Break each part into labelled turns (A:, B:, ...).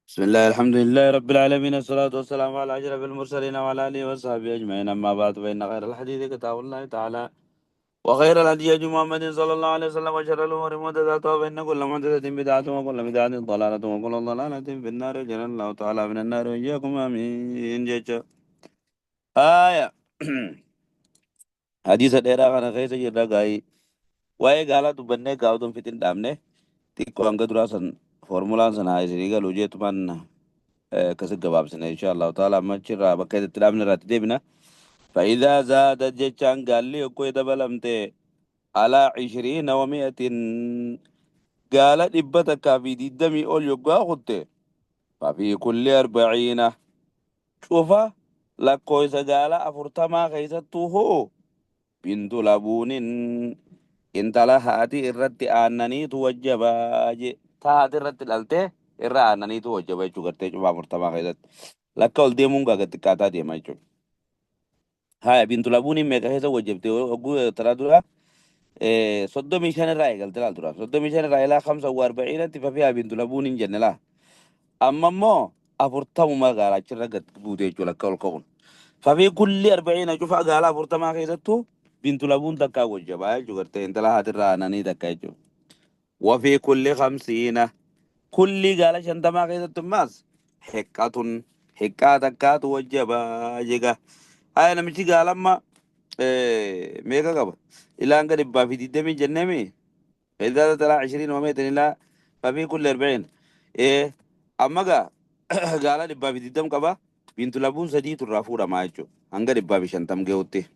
A: بسم الله، الحمد لله رب العالمين، الصلاة والسلام على أشرف المرسلين وعلى آله وصحبه أجمعين. أما بعد، فإن خير الحديث كتاب الله تعالى، وخير الهدي هدي محمد صلى الله عليه وسلم، وشر الأمور محدثاتها، فإن كل محدثة بدعة، وكل بدعة ضلالة، وكل ضلالة في النار. جل الله تعالى من النار وإياكم، آمين. جيش آية حديث dheeraa kana keessa jirra gaa'ii waa'ee gaalaa dubbannee gaa'utuun fitin dhaabne xiqqoo hanga duraa san foormulaan sana isinii galuu jeetumaan akkasi gabaabsine. Insha Allahu taala amma achirraa bakka itti dhaabne irratti deebina. فإذا زادت jechaan gaalli yokkoo dabalamte على 120 gaala 120 ol yoggaa kutte، ففي كل 40 cufa lakkoofsa gaala 40 keessattuu hoo بنت لبون intala haati irratti aannaniitu wajjabaa je. Ta haati irratti dhalte irra aannaniitu wajjaba jechuu gartee cufa 40 keessatti lakka ol deemuun gaa gad xiqqaataa deema jechuudha. Haya, بنت لبون meeqa keessa wajjabte? Hogguu tara dura 35 irraa eegalte laal dura 35 irraa ilaa 45 tti ففيها بنت لبون jenne laa. Amma immoo 40 gaala achirra gad buute jechuudha lakka ol ka'uun. ففي كل 40 cufa gaala 40 keessattuu بنت لبون takkaa wajjabaa jechuu gartee intala haatirraa aannanii takka jechuudha. وفي كل 50 kulli gaala 50 keessattu immaas حقة hiqqaa takkaatu wajjabaa jega. Haya, namichi gaalamma meeqa qaba? Ilaa hanga 120 jenneemi. إذا طلع 120 إلى ففي كل 40 إيه amma gaa gaala 120 qaba. بنت لبون sadiitu irraa fuudhamaa jechuudha. Hanga 150 ge'utti.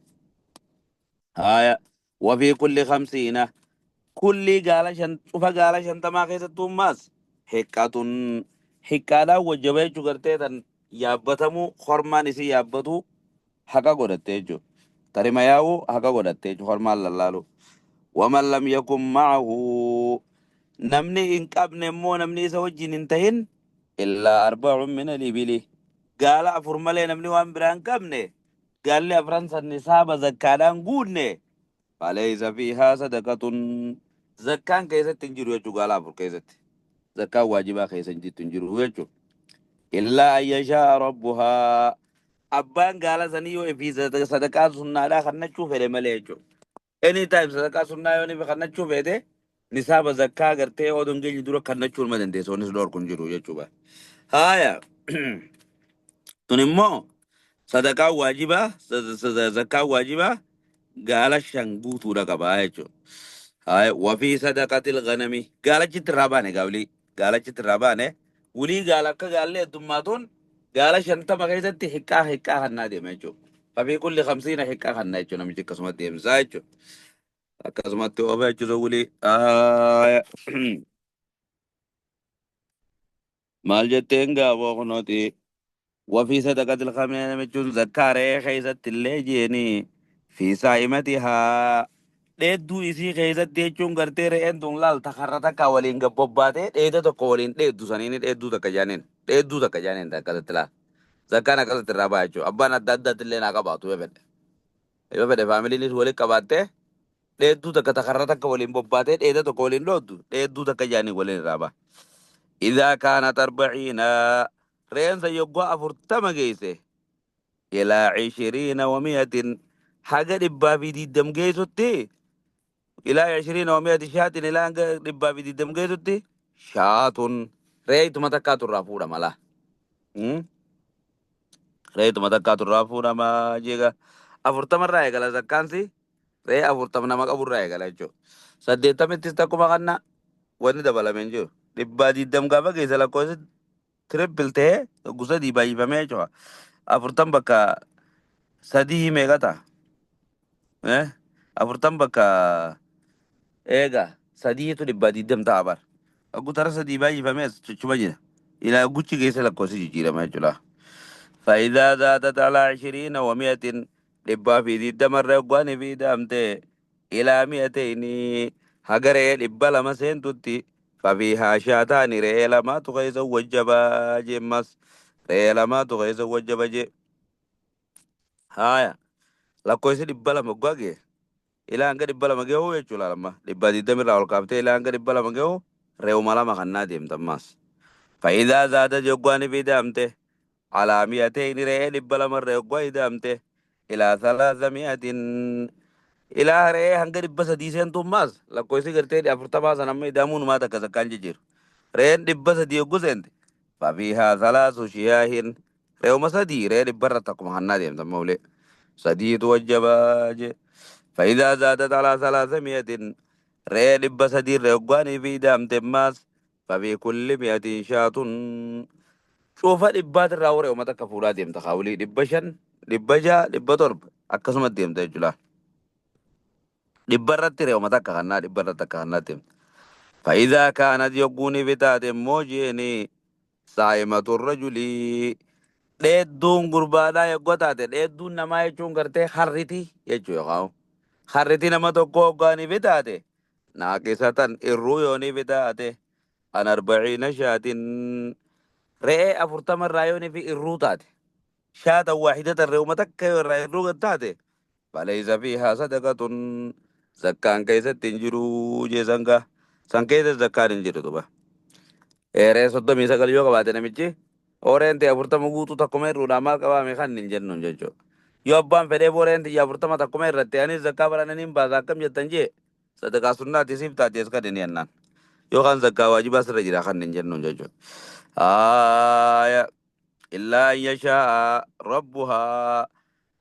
A: Haya, وفي كل 50 kulli gaala shan cufa gaala 50 keessattuu ammaas حقة hiqqaadhaan wajjaba jechuu gartee tan yaabbatamuu hormaan isii yaabbatu haqa godhatte jechuudha. Tarima yaa'uu haqa godhatte jechuudha hormaan lallaalu. ومن لم يكن معه namni hin qabne immoo namni isa wajjin hin tahin إلا أربع من الإبل gaala afur malee namni waan biraa hin qabne gaalli afran san nisaaba zakkaadhaan guunne فليس فيها صدقة zakkaan keessatti hin jiru jechuu gaala afur keessatti zakkaan waajibaa keessa hin jirtu hin jiru jechuu. إلا أن يشاء ربها abbaan gaala sanii yoo ifii sadaqaa sunnaadhaa kannachuu fedhe malee jechuu. Anytime sadaqaa sunnaa yoo nifi kannachuu fedhe nisaaba zakkaa gartee odoo hin geenye dura kannachuu nima dandeessa, wanni si dhorku hin jiru jechuudha. Haaya, tun immoo sadaqaa waajibaa zakkaa waajibaa gaala shan guutuudha qabaa jechuudha. Haaya, وفي صدقة الغنم gaalachitti irraa baane gaawlii gaalachitti irraa baane wulii gaala akka gaallee heddummaatuun gaala 50 keessatti hiqqaa hiqqaa kannaa deema jechuudha. ففي كل 50 hiqqaa kannaa jechuudha namichi akkasumatti deemsaa jechuudha. Akkasumatti oofa jechuudha wulii. Haaya. Maal jetteen gaaboo kunooti. وفي صدقة الغنم jechuun zakkaa re'ee keessatti illee jeeni في سائمتها dheedduu isii keessatti jechuun gartee re'een tun laal takarra takka waliin gabbobbaatee dheeda tokko waliin dheeddu saniini dheedduu takka jaaniin dheedduu takka jaaniin akkasitti laal zakkaan akkasitti irraa ba'a jechuudha. Abbaan adda addaatti illee naa qabaatu yoo fedhe. Yoo fedhe faamiliinis waliin qabaattee dheedduu takka takarra takka waliin bobbaatee dheeda tokko waliin dhooddu dheedduu takka jaaniin waliin irraa ba'a. إذا كانت 40 re'een san yoggaa 40 geesse إلى 120 haga 120 geessutti إلى 120 شاة إلى hanga 120 geessutti شاة re'eetuma takkaatu irraa fuudhama laa. Re'eetuma takkaatu irraa fuudhama jeega 40 irraa eegala zakkaansi re'ee 40 nama qabu irraa eegala jechuudha. 80ttis takkuma kanna wanni dabalame hin jiru. 120 gaafa geesse lakkoofsi triple ta'ee gosa sadii baay'ifamee jechuudha. 40 bakka sadii meeqa ta'a? Eh? 40 bakka eega sadiitu 120 ta'a bara. Gutara sadii baay'ifamees chuchuma jira. Ilaa guchi keessa lakkoofsi jijjiirama jechuudha. فإذا زادت على 120 120 irra yoggaan fi daamte إلى 200 haga re'ee 200 seentutti ففيها شاتان re'ee lamaatu keessa wajjabaa jemmas re'ee lamaatu keessa wajjaba je. Haaya, lakkoofsi 200 waggaa ga'e ilaa hanga 200 ga'uu jechuudha lama 120 irraa ol kaaftee ilaa hanga 200 ga'uu re'uma lama kannaa deemta ammaas. Fa'idaa zaadat yoggaan fi ida'amte calaa mi'atayni re'ee 200 irra yoggaa ida'amte ilaa salaasa mi'atin ilaa re'ee hanga 300 seentummaas lakkoofsi gartee 40 san amma ida'amuun maa takka zakkaan jijjiiru. Re'een 300 yogguu seente fafiihaa salaasu shiyaahin re'uma sadii re'ee 100 irratti akkuma hannaa deemta maulee sadiitu wajjabaa jee. فإذا زادت على 300 re'ee 300 irra yoggaanii fi ida'amte ammaas ففي كل مئة شاة cufa dhibbaatirraa re'uma takka fuudhaa deemta kaawulii 500 600 700 akkasuma deemta jechuudha. 100 irratti re'uma takka kannaa 100 irratti akka kannaa deemta. فإذا كانت yogguuni bitaate immoo jeeni سائمة الرجل dheedduun gurbaadhaa yoggoo taate dheedduun namaa jechuun gartee harriti jechuu yookaan harriti nama tokko hoggaanii bitaate ناقصة irruu yoonii bitaate عن 40 شاة re'ee 40 irraa yoonii fi irruu taate شاة واحدة re'uma takka yoo irraa irruu taate فليس فيها صدقة zakkaan keessatti hin jiru jee sangaa san keessa zakkaan hin jiru duba. Re'ee 39 yoo qabaate namichi horeen ta'e 40 guutuu takkuma irruudhaan maal qabaame kan hin jennuun jechuudha. Yoo abbaan fedhee horeen ta'e 40 takkuma irratti anis zakkaa barananii hin baasa akkam jettan jee sadaqaa sunnaati siif taate kan inni jennaan. Yookaan zakkaa waajibaa sirra jira kan hin jennuun jechuudha. Haaya إلا أن يشاء ربها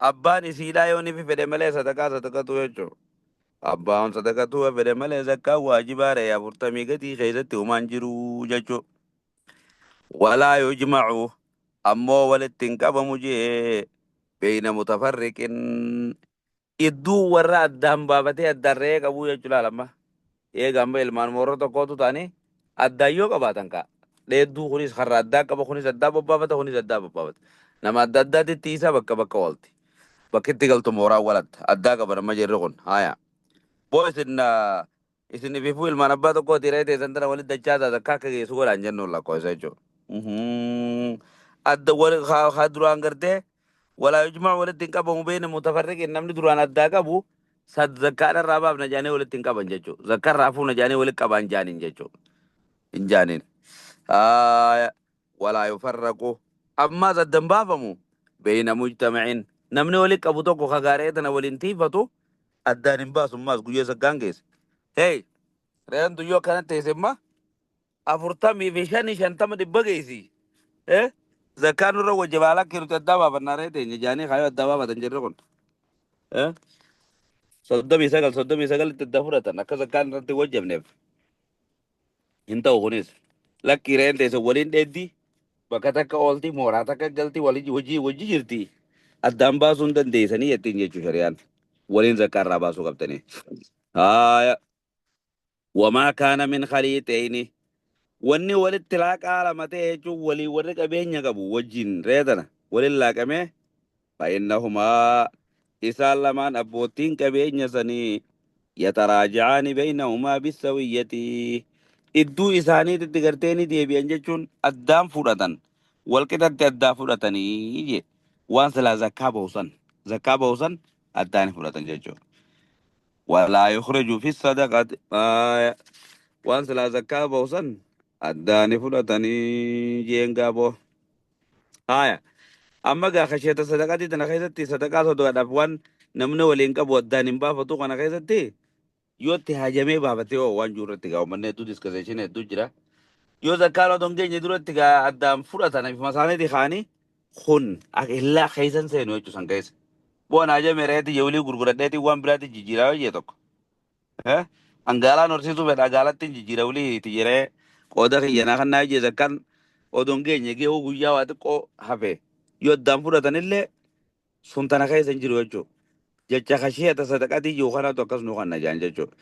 A: abbaan isiidhaa yoo ni fedhe malee sadaqaa sadaqatu jechuudha. Abbaan sadaqatu fedhe malee zakkaa waajibaa re'ee 40 gatii keessatti humaan jiru jechuudha. ولا يجمع ammoo walitti hin qabamu jee بين متفرق idduu warra addaan baafatee addaan re'ee qabuu jechuudha lamma. Eega amma ilmaan moorra tokkootu ta'anii addaan yoo qabaatan ka'a. Dheedduu kunis karra addaa qaba kunis addaa bobbaafata kunis addaa bobbaafata. Nama adda addaatitti isaa bakka bakka oolti. Bakki itti galtu mooraan walatta. Addaa qaba nama jirri kun. Haaya. Boo isin ififuu ilmaan abbaa tokkooti re'ee teessan tana walitti dachaa zakkaa akka geessu godhaan jennuun lakkoofsa jechuudha. Adda wal haa duraan gartee ولا يجمع walitti hin qabamu بين متفرق namni duraan addaa qabu sad zakkaadha irraa baafna jaanii walitti hin qaban jechuudha. Zakkaa irraa fuuna jaanii walitti qaban jaaniin jechuudha. Hin jaaniin. ولا يفرق ammaas addan baafamu بين مجتمع namni walitti qabu tokko kagaaree tana waliin tiifatu addaan hin baasu ammaas guyyaa zakkaan geesse. Hey re'een tuyyoo akkana teesse imma 45 50 100 geessi. Eh zakkaan nurra wajjibaa lakki nuti addaa baafannaa re'ee teenya jaanii kaayoo addaa baafatan jirri kun. Eh 39 39tti adda fudhatan akka zakkaan irratti wajjabneef hin ta'u kunis. Lakki re'een teesse waliin dheeddi bakka takka oolti mooraa takka galti walii hojii hojii jirti. Addaan baasuu hin dandeessanii jettiin jechuu shari'aan. Waliin zakkaa irraa baasuu qabdanii. Haaya. وما كان من خليطين wanni walitti laaqaa lama ta'e jechuun walii warri qabeenya qabu wajjin reetana waliin laaqamee فإنهما isaan lamaan abbootiin qabeenya sanii يتراجعان بينهما بالسوية idduu isaaniititti gartee ni deebi'an jechuun addaan fudhatan walqixatti addaa fudhatanii je waan silaa zakkaa ba'usan addaan fudhatan jechuudha. ولا يخرج في الصدقة waan silaa zakkaa ba'usan addaan fudhatanii jeen gaaboo. Haya amma gaa خشية الصدقة tana keessatti sadaqaa sodaadhaaf waan namni waliin qabu addaan hin baafatu kana keessatti yoo itti hajamee baafatee hoo waan jiru irratti gaa uummanni hedduu discussion hedduu jira. Yoo zakkaan otoo hin geenye duratti gaa addaan fudhatan ifuma isaaniiti kaanii kun illaa keessan seenu jechuu san keessa. Bu'aan hajame reeti yeulii gurguradheeti waan biraatti jijjiiraa hojii tokko. Angaalaan horsiisuu fedha gaalatti jijjiira ulii itti jiree qooda kiyyanaa kan naa zakkaan otoo hin geenye gahuu guyyaa waa xiqqoo hafe yoo addaan fudhatanillee sun tana keessa hin jiru jechuudha. Jecha خشية الصدقة jiru kanatu akkas nu kanna jaan jechuudha.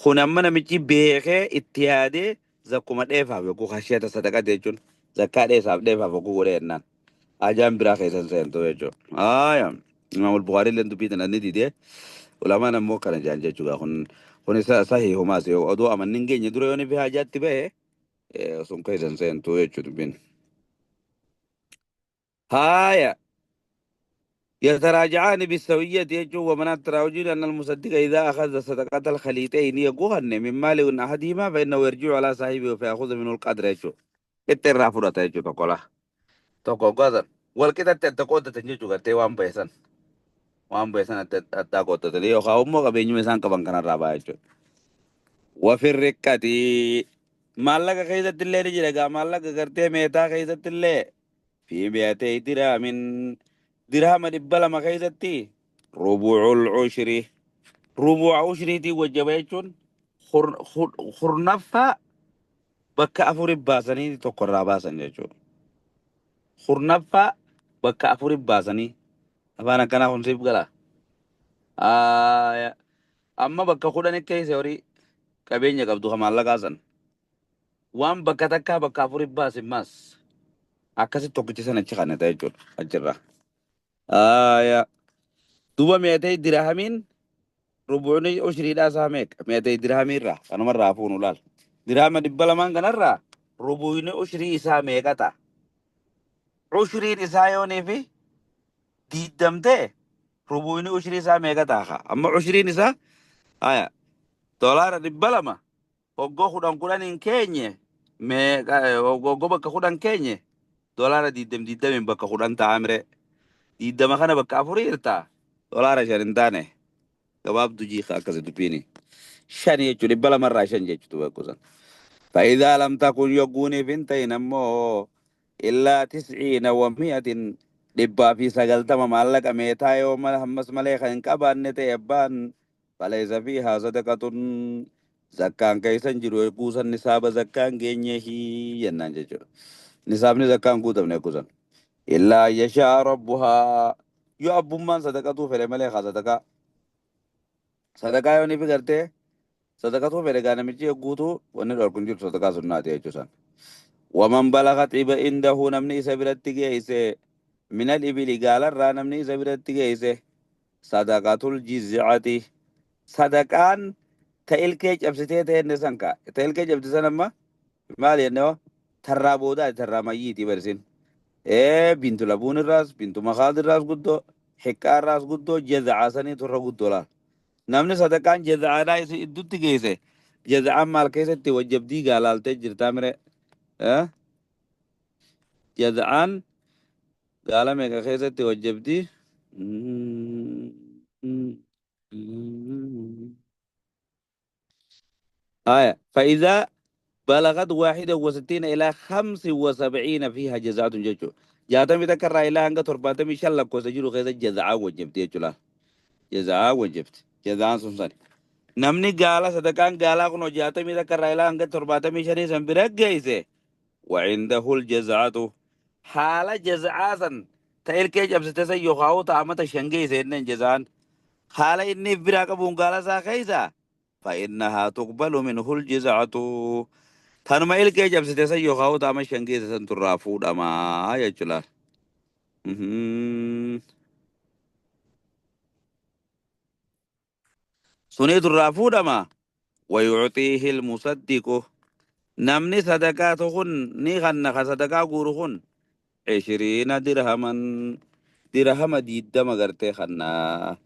A: Kun amma namichi beekee itti yaadee zakkuma dheefaaf yogguu خشية الصدقة jechuun zakkaa dheesaaf dheefaaf yogguu godhee jennaan. Ajaan biraa keessa hin seentu jechuudha. Aayaa Imaam Bukhaarii illee dubbii tana ni didee ulamaan ammoo kana jaan jechuudha. Kun sahihumaas odoo amanni hin geenye dura yoo ni fi hajaatti bahe sun keessa hin seentu jechuudha dubbiin. Haaya. يتراجعان بالسوية يجو ومن التراوجين أن المصدق إذا أخذ صدقة الخليطين يقوهن من مال أحدهما فإنه يرجع على صاحبه فيأخذ منه القدر يجو. Qixxee irraa fudhata jechuudha tokko laa. Tokko hoggaa san wal qixatti adda qooddatan jechuudha gartee waan bahe san. Waan bahe san adda addaa qooddatanii yookaan immoo qabeenyuma isaan qaban kanarraa baha jechuudha. Wafirriqqati maallaqa keessatti illee ni jira egaa maallaqa gartee meetaa keessatti illee fi mi'atee diraamin dirhama 200 keessatti rubuucul ushri rubuuca ushriitiin wajjaba jechuun kurnaffaa bakka afuri baasanii tokko irraa baasan jechuudha. Kurnaffaa bakka afuri baasanii afaan akkanaa kun siif gala. Amma bakka 10 keessa horii qabeenya qabdu kan maallaqaa san waan bakka takkaa bakka afuri baasin maas akkasitti tokkichi san achi kannata jechuudha achirraa. Duuba meetee dirhamiin rubuuni ushriidhaa isaa meeqa meetee dirhamiirraa kanumarraa fuunu laal. Dirhama 200 kanarraa rubuuni ushrii isaa meeqa ta'a? Ushriin isaa yoonii fi diiddamtee rubuuni ushrii isaa meeqa ta'a? Amma ushriin isaa haya doolaara 200 hoggoo 10 10hin keenye meeqa hoggoo bakka 10 keenye doolaara 20 20 bakka 10 ta'a mire 20 kana bakka afurii hirtaa doolaara 5 hin taane gabaabdu jiika akkasi dubbiini 5 jechuudha 200rraa 5 jechuudha bakka san. فإذا لم تكن يقوني فنتين أمو إلا 190 190 maallaqa meetaa yoo hammas malee kan hin qabaanne ta'e abbaan فليس فيها صدقة zakkaan keessa hin jiru kuusan nisaaba zakkaan geenye jennaan jechuudha. Nisaabni zakkaan guutamne kuusan. إلا أن يشاء ربها yoo abbummaan sadaqatuu fedhe malee haa sadaqaa. Sadaqaa yoo ni fi gartee sadaqatuu fedhe gaa namichi guutuu wanni dhorku hin jirtu sadaqaa sunnaati jechuusan. ومن بلغت عنده namni isa biratti geesse من الإبل gaalarraa namni isa biratti geesse صدقة الجزعة sadaqaan ta ilkee cabsitee ta'e san ka ta ilkee cabsite san amma maal jennee tarraa boodaa tarraa mayyiitii barsin ee bintu labuun irraas bintu makaad irraas guddoo hiqqaa irraas guddoo jazacaa sanii turra guddoo laal namni sadaqaan jazacaadhaa isi iddutti geesse jazacaan maal keessatti wajjabdii gaalaaltee jirtaa mire jazacaan gaala meeqa keessatti wajjabdii آية فإذا بلغت 61 إلى 75 فيها جزعة ججو جاتمي تكرر إلى أنك ترباتمي شلك وسجلو خيزة جزعة وجبت يجلا جزعة وجبت جزعة سمساني namni gaala sadaqaan gaalaa kun 61 irraa ilaa hanga 75 san bira geeyse وعنده الجزعة haala jaz'aa san ta ilkee cabsite san yookaan ta amata 5 geeyse jenneen jaz'aan haala inni biraa qabuun gaala isaa keeysa فإنها تقبل منه الجزعة tanuma ilkee cabsite san yookaan ta ama 5 geeyse san turraa fuudhamaa jechuudha. Sunii turraa fuudhama ويعطيه المصدق namni sadaqaatu kun ni kanna ka sadaqaa guuru kun 20 درهما dirhama 20 gartee kannaa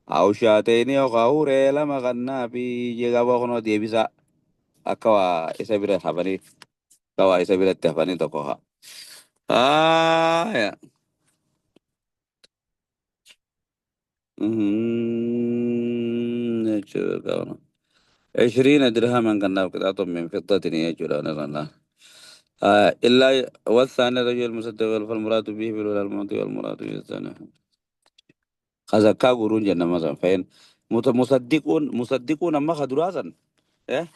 A: أو شاتين yookaan huree 2 kannaa fi jeegabaa kunoo deebisa akka waa isa bira hafanii akka waa isa biratti hafanii tokko haa. Haaya. Jechuudha. 20 درهما كان قطعة من فضة jechuudha نظام إلا والثاني رجل المصدق فالمراد به بالولا المعطي والمراد به الثاني خزكا قرون جنة مثلا فين مصدقون مصدقون أما خدراسا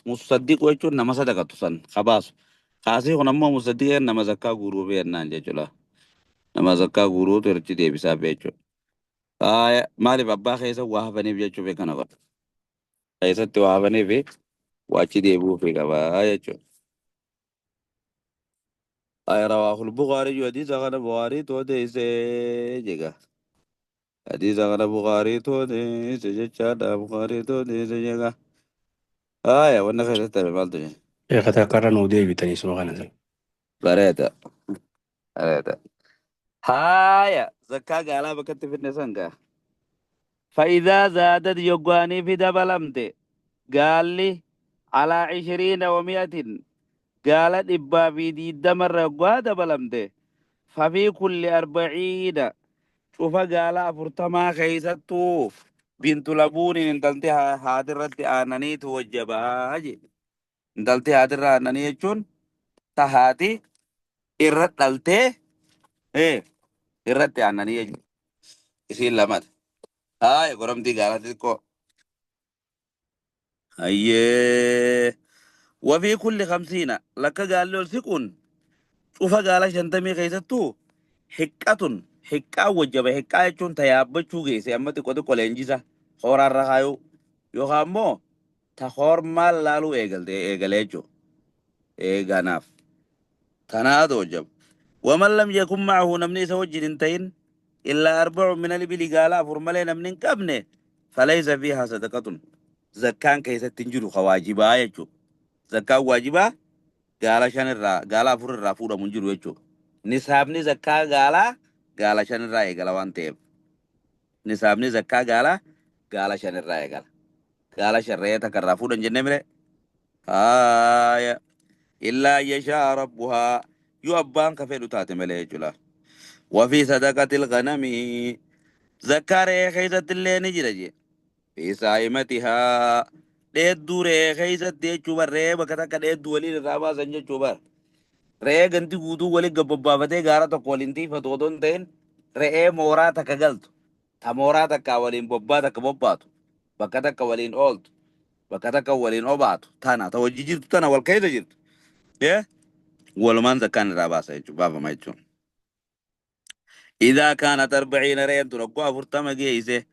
A: مصدق وجهون نما صدقة سن خباس خاصي نما مصدق نما زكا قرو بينا جلا نما زكا قرو ترتي دي بسا بيجو مالي بابا خيسا وهبني بيجو بكنا قط خيسا توهبني في واچي ديبو في قبا يجو رواه البخاري حديث غنا بخاري تو ديسه جيغا حديث غنا بخاري تو ديسه جچا بخاري تو ديسه جيغا وانا خيسا تبي مالتو
B: Sheekata karra nuu deebitanii suma kana sana.
A: bareeda bareeda haya zakkaa gaalaa bakkatti fidne sangaa فإذا زادت يقواني في دبلمت قال لي على 120 Gaala 120rra yoggaa dabalamte fafii kulli 40 cufa gaala 40 keeysattuu bintu labuuniin intalti haatirratti aananiitu wajjabaa je. Intalti haatirra aananii jechuun ta haati irra dhaltee irratti aananii jechuudha. Isiin lamata. Haaya goramtii gaala xixiqqoo. Hayyee. Wafii kulli 50 lakka gaalli ol siquun cufa gaala 50 keessattuu hiqqatun hiqqaa wajjaba. Hiqqaa jechuun ta yaabbachuu geesse amma xiqqoo xiqqoo leenjisa hooraarra kaayuu yookaan immoo ta hormaan laaluu eegalte eegalee jechuudha. Eeganaaf. Tanaatu wajjaba. Waman lam yakun ma'ahu namni isa wajjin hin ta'in illaa arba'u min al-ibili gaala 4 malee namni hin qabne falaysa fiihaa sadaqatun zakkaan keessatti hin jiru ka waajibaa jechuudha. Zakkaan waajibaa gaala 5 irraa gaala 4 irraa fuudhamu hin jiru jechuudha. Nisaabni zakkaa gaalaa gaala 5 irraa eegala waan ta'eef. Nisaabni zakkaa gaalaa gaala 5 irraa eegala. Gaala 5 re'ee takka irraa fuudhan jennee mire. Haaya. Illaa yashaa rabbuhaa yoo abbaan ka fedhu taate malee jechuudha. Wafii sadaqatil ghanamii zakkaa re'ee keessatti illee ni jira jee. Fi saa'imatihaa dheedduu re'ee keessatti jechuu bar re'ee bakka takka dheedduu waliin irraa baasan jechuu bar. Re'ee ganti guutuu waliin gabbabaafatee gaara tokko waliin tiifatu otoo hin ta'in re'ee mooraa takka galtu ta mooraa takkaa waliin bobbaa takka bobbaatu bakka takka waliin ooltu bakka takka waliin obaatu tana ta wajji jirtu tana wal keessa jirtu. Walumaan zakkaan irraa baasa jechuudha baafama jechuudha. إذا كانت 40 رين تنقو 40 جيسة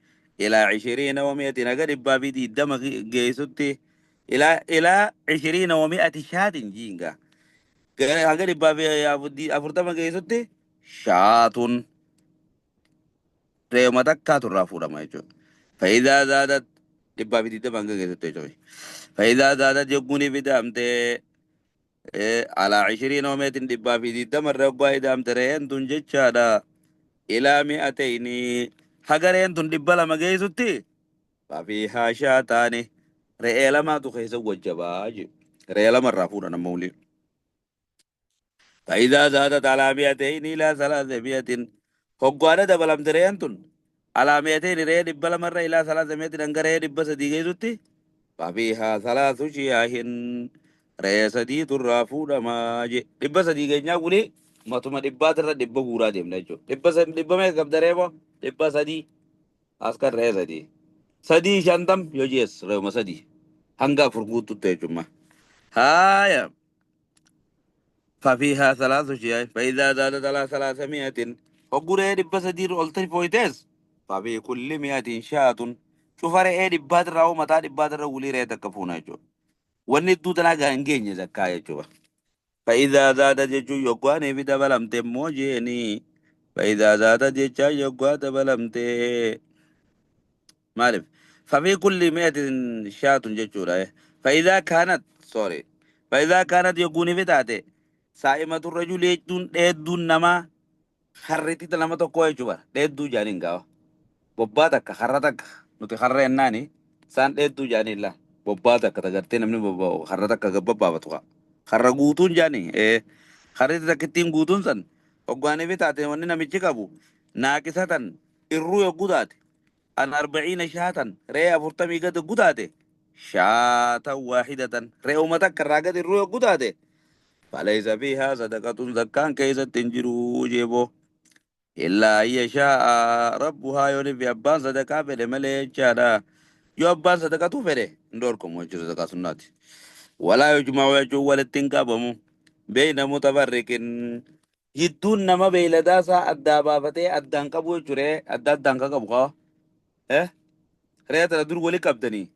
A: إلى 120 نقد بابي دي دم جيستي إلى 120 شاة جينجا أقد بابي 40 جيستي شاة ريما تكا ترافورا ما يجو فإذا زادت دبابي دي دم جيستي فإذا زادت يقوني بدامته على 120 دبابي دي دم الربا إدام ترين تنجتشادا إلى 200 هجرين تندبلا ما جيزتي ففيها شاتان رئيلا ما تخيس وجباج رئيلا مرة فورا مولي فإذا زادت على 200 إلى 300 هقوانا دبلم ترين تن على 200 رئي دبلا مرة إلى 300 أنقرأ دبا سدي جيزتي ففيها 3 شياه رئي سدي ترافونا ما جي دبا سدي جيزنا قولي matuma dhibbaatirra dhibba guuraa deemna jechuudha. Dhibba meeqa qabda reebo? 300 askar re'ee 3. 350 yoo jees re'uma 3. Hanga 4 guututti jechuudha. Haaya. ففيها 3 شيء فإذا زادت على 300 وقرأ dhibba sadii ol fooytees ففي كل 100 شاة شوف re'ee dhibbaatirraa hoo mataa dhibbaatirra wulii re'ee takka fuuna jechuudha. Wanni iddoo tanaa gaa hin geenye zakkaa jechuudha. فإذا زادت جتشو يقواني في دبلمت موجيني فإذا زادت جتشا يقوا دبلمت مالف ففي كل 100 شاة جتشو فإذا كانت سوري فإذا كانت يقوني في تاتي سائمة الرجل يجدون دون نما خريتي تلما تقوي جبر ديدو جانين غاو بوباتك خرتك نتي خريناني سان ديدو جانين لا بوباتك تغرتي نمني بوبا خرتك غببا بتوقع Karra guutuun jaani karri takkittiin guutuun san hoggaanii fi taate wanni namichi qabu naaqisatan irruu yogguu taate an 40 shaatan re'ee 40 gad yogguu taate shaatan waahidatan re'uma takka irraa gad irruu yogguu taate falaysa fiihaa sadaqatun zakkaan keessatti hin jiruu jeeboo illaa an yashaa'a rabbuhaa yoo fi abbaan sadaqaa fedhe malee jechaadha yoo abbaan sadaqatuu fedhe hin dhorkamu jechuudha sadaqaa sunnaati. ولا يجمع يجو ولتنقبمو بين متفرق جدون نما بيلداسا أدابا أدان قبو جري أدان قبو ريت دور ولي قبدني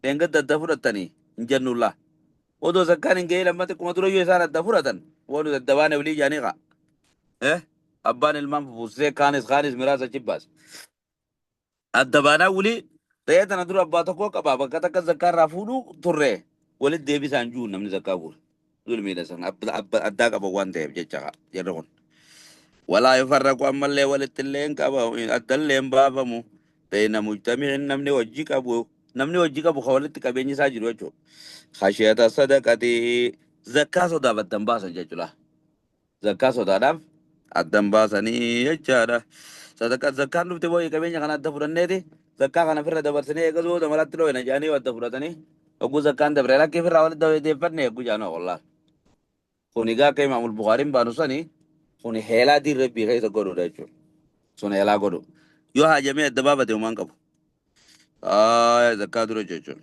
A: دنگ ددفرتني جن الله ودو زكان جاي لما تكون دور يسار دفرتن ودو ددوان ولي جانيغا أبان المام فوزي كانس خانس مراس جباس الدبانا ولي ريت دور أبا تكو قبا بكتك زكان رافودو تره ولد deebisaan jiru namni zakkaa guure zulmiidha san addaa qaba waan ta'eef jecha jarri kun. Walaa yufarraqu ammallee walitti illee hin qabamu addallee hin baafamu beeyna mujtami'in namni hojii qabu ka walitti qabeenyi isaa jiru jechuudha. Khashiyata sadaqati Zakkaa sodaaf addan baasan jechuudha. Zakkaa sodaadhaaf addan baasanii jechaadha. Sadaqaa zakkaan dhufte boo'ii qabeenya kana adda fudhanneeti zakkaa kana ofirra dabarsinee eegas booda malatti dhooyna jedhanii adda fudhatanii hogguu zakkaan dabre lakkii ofirraa walitti deeffanne eeguu jaanoo wallaahi. Kun egaa akka Imaamul Bukaariin baanu sani kun heelaa diin rabbii keessa godhuudha jechuudha. Sun heelaa godhu. Yoo haajamee adda baafate homaan qabu. Zakkaa dura jechuudha.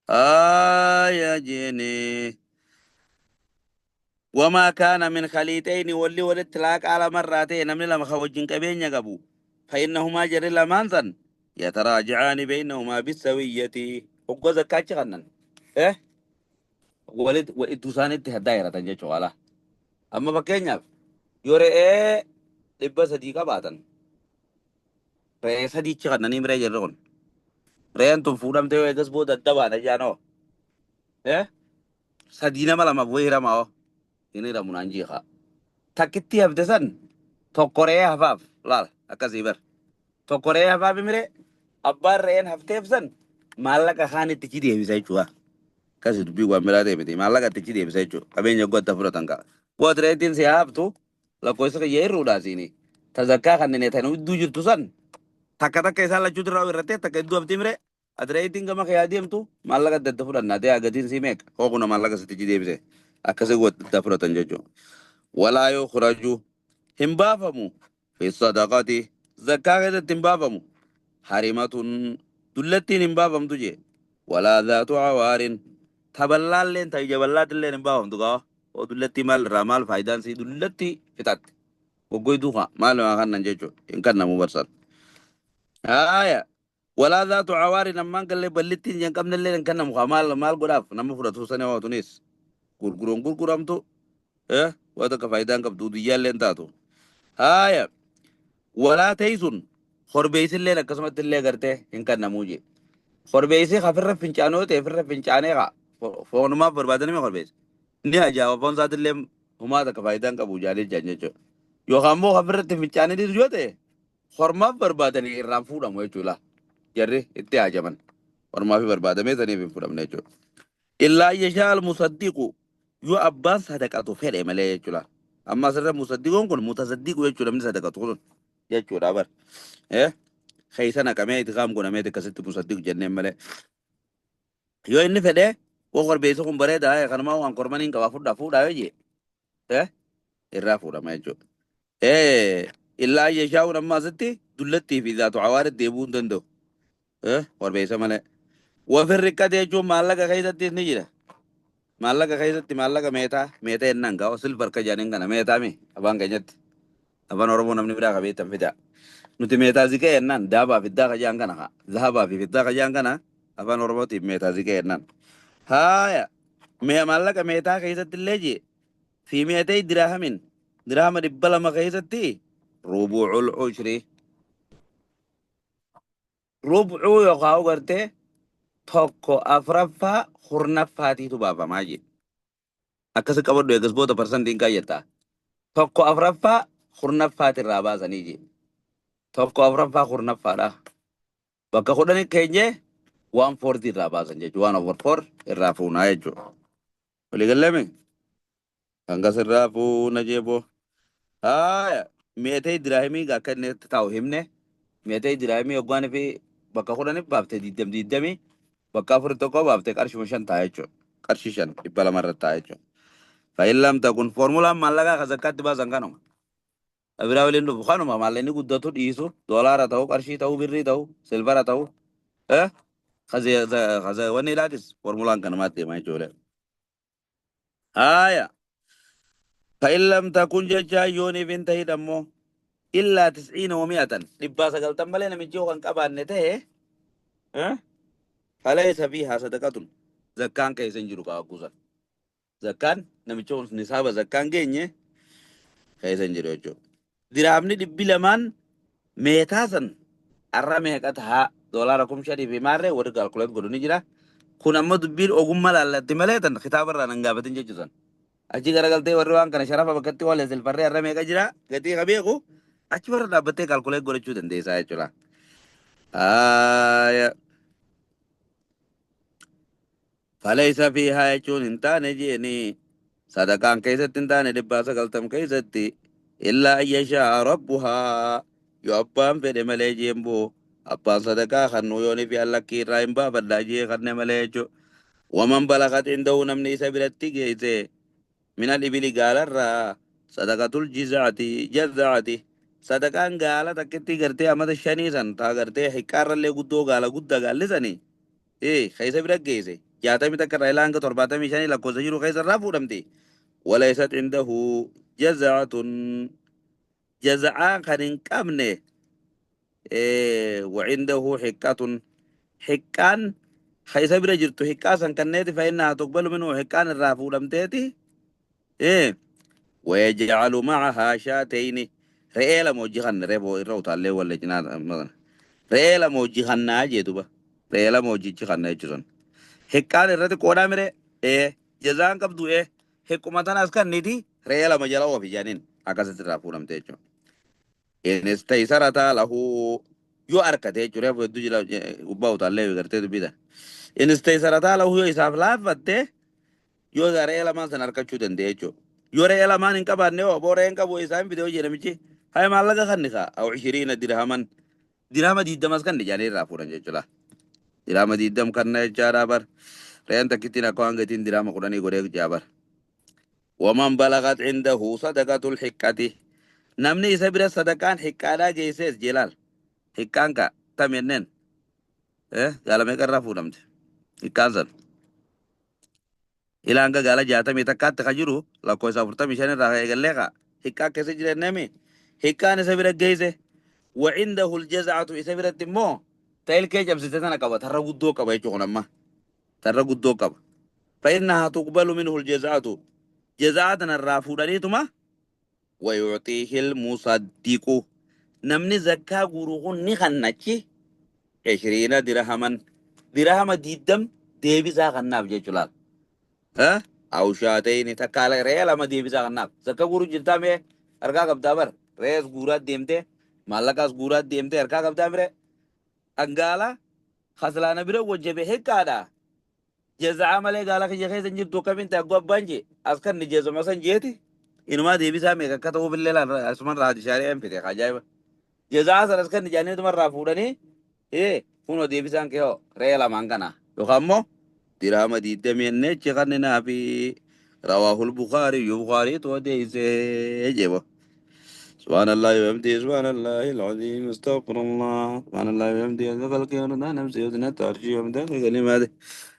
A: Aya jeene. Wamaa kaana min khaliixayni walli walitti laaqaa lamarraa ta'e namni lama ka wajjin qabeenya qabu. Fa'innahumaa jarri lamaan san yataraajicaani beeynahumaa bisawiyyati. Hoggoo zakkaachi kannan. Eh? Walitti iddoo isaaniitti haddaa hiratan jechuudha ala. Amma fakkeenyaaf yoo re'ee 300 qabaatan re'ee sadiichi kannanii miree jirri kun. Re'een tun fuudhamtee yoo eegas booda adda baana jaanoo. Eh? Sadii nama lamaaf wayii hiramaa hoo. Hin hiramu naan jiiqa. Takkitti hafte san tokko re'ee hafaaf laala akkasii bar. Tokko re'ee hafaaf miree abbaan re'een hafteef san maallaqa kaan itti ci deebisa jechuudha. Akkasii dubbii waan biraa ta'e miti maallaqa itti ci deebisa jechuudha. Qabeenya goota fudhatan ka'a. Goota re'eettiin si haftu lakkoofsa kiyya hir'uudha asiini. Ta zakkaa kanneen tan idduu jirtu san takka takka isaan lachuutu irraa irrattee takka idduu hafti miree ati re'eettiin gama kee adeemtu maallaqa adda adda fudhanna ta'e gatiin sii meeqa hooguna maallaqa sitti ci deebise akkasii goota adda fudhatan jechuudha. Walaa yoo kuraju hin baafamu fi sadaqati zakkaa keessatti hin baafamu harimatun dullattiin hin baafamtu jee walaa zaatu awaarin taballaalleen ta'e jaballaatilleen hin baafamtu gaa oo dullattii maal irraa maal faayidaan sii dullattii fixatte goggoyduu kaa maal maa kannan jechuudha hin kannamu barsan. Haaya walaa zaatu awaarin ammaan gallee ballittiin hin qabnellee hin kannamu kaa maal maal godhaaf nama fudhatu sana waa tunis gurguruun gurguramtu waa takka faayidaan qabdu guyyaallee hin taatu. Haaya walaa teessuun korbeessillee akkasumatti illee gartee hin kannamuu jee. Korbeessi hafirra fincaanoo ta'e firra fincaanee kaa foonumaaf barbaadanii korbeessi. Ni ajaa'iba foon isaatillee homaa takka faayidaan qabu jaalee jaan jechuudha. Yookaan immoo hafirratti fincaanii yoo ta'e hormaaf barbaadanii irraan fuudhamu jechuudha. Jarri itti haajaman hormaaf barbaadamee saniif hin fuudhamne jechuudha. Illaa yashaa al-musaddiqu yoo abbaan sadaqatu fedhe malee jechuudha. Amma asirra musaddiqoon kun mutasaddiqu jechuudha namni sadaqatu kun jechuudha bar. Keessa naqamee itti qaam godhamee akkasitti musaddiqu jenneen malee. Yoo inni fedhe woo korbeessi kun bareedaa kanumaa waan kormaniin qaba fudhaa fuudhaa yoo jee irraa fuudhama jechuudha. Illaa yashaa'uun amma asitti dullattii fi zaatu awaarit deebi'uu hin danda'u. Korbeessa malee. Wafirri riqqate jechuun maallaqa keessattis ni jira. Maallaqa keessatti maallaqa meetaa meetaa jennaan gaa silvar ka jedhaniin kana meetaa mi afaan keenyatti. Afaan Oromoo namni biraa qabeettan fida. Nuti meetaa ziqee jennaan daabaa fi fiddaa ka jedhan kana haa. Zahabaa fi fiddaa ka jedhan kana afaan Oromootiif meetaa ziqee jennaan. Haaya maallaqa meetaa keessatti illee jee fi meetee diraahamin diraahama 200 keessatti rubuucul ushri rubcuu yookaan gartee tokko afuraffaa kurnaffaatiitu baafamaa jee. Akkasi qabadhu eegas booda parsantiin kaayyattaa. Tokko afuraffaa kurnaffaatirraa baasanii jee. Tokko afuraffaa kurnaffaadha. Bakka kudhanii keenyee waan foortii irraa baasan jechuudha. Waan over four irraa fuunaa jechuudha. Waliigalleemi? Hangas irraa fuuna jeeboo. Haaya meetee diraahimii akka inni itti taa'u himne meetee diraahimii hoggaan fi bakka kudhaniif baafte diddam diddamii bakka afur tokko baafte qarshuma shan ta'a jechuudha. Qarshii shan 200 irratti ta'a jechuudha. Fa'in lamta kun foormulaan maallaqaa kan zakkaatti baasan kanuma. Biraa waliin dhufu kanuma maallaqni guddatu dhiisu doolaara ta'u qarshii ta'u birrii ta'u silvara ta'u wanni ilaatis foormulaan kanumaatti deema jechuudha. Haaya fa'in lam takun jecha yooniif hin ta'in ammoo illaa 190 190 malee namichi yoo kan qabaanne ta'e falaysa fiihaa sadaqatun zakkaan keessa hin jiru kaa'akuusan. Zakkaan namicha nisaaba zakkaan geenye keessa hin jiru jechuudha. Diraamni 200 meetaa san arra meeqa tahaa doolaara 5,000 fi maarree warri kaalkuleet godhu ni jira. Kun amma dubbiin ogummaa laallatti malee tan kitaaba irraa nan gaafatin jechuusan. Achi garagaltee warri waan kana sharafa bakkatti oolee silfarree arra meeqa jira gatii ka beeku achi warra dhaabbattee kaalkuleet godhachuu dandeessaa jechuudha. Haaya. Falaysa fiihaa jechuun hin taane jeeni sadaqaan keessatti hin taane 190 keessatti illaa an yashaa rabbuhaa yoo abbaan fedhe malee jeen boo abbaan sadaqaa kannuu yooni fi allakkii irraa hin baafadhaa jee kanne malee jechuu. Waman balagat indahu namni isa biratti geesse min al-ibili gaalarraa sadaqatul jizaati jazaati sadaqaan gaala takkitti gartee amata 5 san taa gartee hiqqaarrallee guddoo gaala guddaa gaallisanii keessa bira geesse 61 irraa ilaa hanga 75 lakkoofsa jiru keessa irraa fuudhamti. Walaysat indahu jazaatun jaza'aa kan hin qabne wacindahu hiqqatun hiqqaan keessa bira jirtu hiqqaa san kanneeti fa'innaa tuqbalu minhu hiqqaan irraa fuudhamteeti ويجعل معها شاتين re'ee lama hojii kanna re'ee irra utaallee walle cinaa re'ee lama hojii kannaa jeetuba re'ee lama hojichi kanna jechuun hiqqaan irratti qoodhaa mire jazaan qabdu hiqquma tanaas kanniti re'ee lama jala oofi jaaniin akkasitti irraa fuudhamte jechuudha. Innis taysarataa lahu yoo arkate jechuudha reefu hedduu jira gubbaa utaallee gartee dubbita. Innis taysarataa lahu yoo isaaf laaffatte yoo re'ee lamaan sana arkachuu danda'e jechuudha. Yoo re'ee lamaan hin qabaanne hoo boo re'een qabu isaa hin fide hoo jedhamichi hay maallaqa kanni kaa aw 20 dirhaman dirhama 20s kanni jaanii irraa fuudhan jechuudha. Dirhama 20 kanna jechaadha bar re'een takkittiin akka waan gatiin dirhama 10 godhee jaa bar. Waman balagat indahu sadaqatul hiqqati namni isa bira sadaqaan hiqqaadhaa geessees jelaal hiqqaan ka tam jenneen gaala meeqa irraa fuudhamte hiqqaan san ilaa hanga gaala 61tti ka jiru lakkoofsa 45 irraa eegallee ka hiqqaa keessa jirennemi hiqqaan isa bira geesse وعنده الجزعة isa biratti immoo ta ilkee cabsite tana qaba tarra guddoo qaba jechuun amma tarra guddoo qaba فإنها تقبل منه الجزعة جزعة irraa fuudhaniituma ويعطيه المصدق namni zakkaa guuru kun ni kannachi 20 dirhaman dirhama 20 deebisaa kannaaf jechuudha. Aw shaatayni takka re'ee lama deebisaa kannaaf zakka guuru jirtaa mee harkaa qabdaa bar re'ees guuraa deemtee maallaqaas guuraa deemtee harkaa qabdaa mire dhangaala haslaana bira wajjabe hiqqaadha. Jazaa malee gaala kiyya keessa hin jirtu akkamiin ta'e abbaan jee as kan ni jeesuma san jeeti inumaa deebisaa meeqa akka ta'uuf illee asuman raati shaarii hin fite ajaa'iba. Jazaa sana as kan ni jaanii fuudhanii kunoo deebisaan kee hoo re'ee lamaan kana yookaan immoo dirhama 20 jennee achi kanninaa fi rawaahul Bukaarii Bukaariitu odeessee jeebo. سبحان الله وبحمده سبحان الله العظيم استغفر الله سبحان الله وبحمده عدد خلقه ورضا نفسه وزنة عرشه ومداد كلماته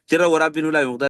A: جرى وربي نولا مختار.